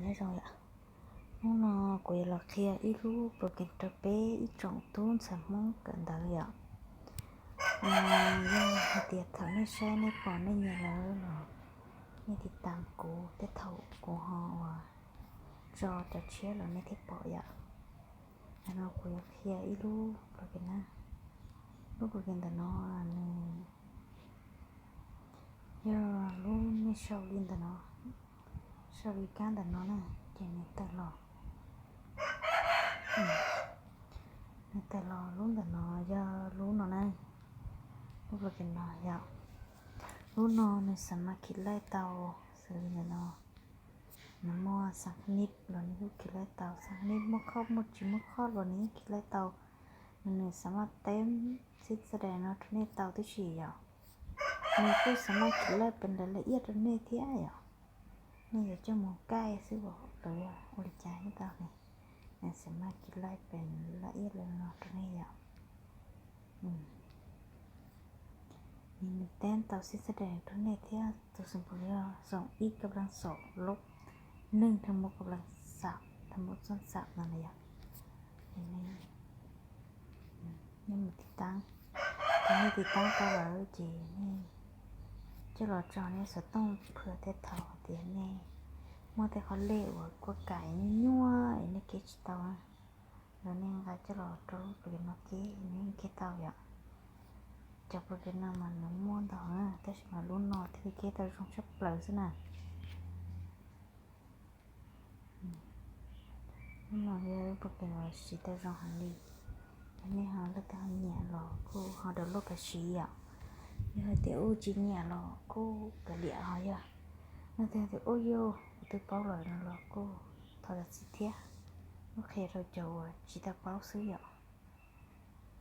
Nyob zoo yom, hnub no kuv yuav los qhia ib lub program rau peb ib tsoom tub ntxhais Hmoob kawm ntawv yom. Yog hais tias thaum nej saib nej pom nej nyiam lawm los nej tiv tam kuv, tej thaum kuv ho uas tso cov tshiab los nej thiaj pom yom. Ntawm no kuv yuav qhia ib lub program na. Lub program ntawm no nws yog lub nej sau li ntawm no, sau li kab ntawm no na, ces nws tawm los, nws tawm los lub ntawm no yog lub no na, lub program no yog, lub no nws xav mas khiv laij tau xws li ntawm no. Nws muaj xab nib los nws kuj khiv laij tau, xab nib muaj khob muaj tsis muaj khob los nws yeej khiv laij tau. Nws xav mas teb xib xab des no rau nej tau tib si yom. Nws kuj xav mas khiv laij pes la iaj rau nej thiab yom. Nej yuav coj mus kaij xwb los yog ua li cas yeej tau ne. Nws xav mas khiv laij pes la iaj li no rau nej yom. Nws teb tau xib xab des rau nej thiab, tus xeem pum yog xoom ib kab laj xoom lub, neeg thaj muaj kab laj xam, thaj muaj txoj xam no na yom. Nej mus tiv taab, thaum nej tiv taab tau lawm ces nej coj los tso nej xov tooj phwam tej thaum tias nej muaj tej qhov lej uas kuaj kam nyuaj nyuaj es nej keb tsis tau na, los nej nqa coj los rau lub program no keb, nws yeej keb tau yom. Cov program no mas nws muaj ntau na, tab sis mas lub no thiaj li keb tau zoo tshaj plaws xwb na. Lub no yog lub program uas siv tau zoo heev li. Yog nej ho leej twg ho nyiam los kuj ho download pas siv yom. Yog hais tias ub tsis nyiam los kuj kav liam ho yog. Leej twg tias ub yog kuv twb paub lawm no los kuj thov zam txim thiab. Kuj qhia rau cov uas tsis tau paub xwb yom.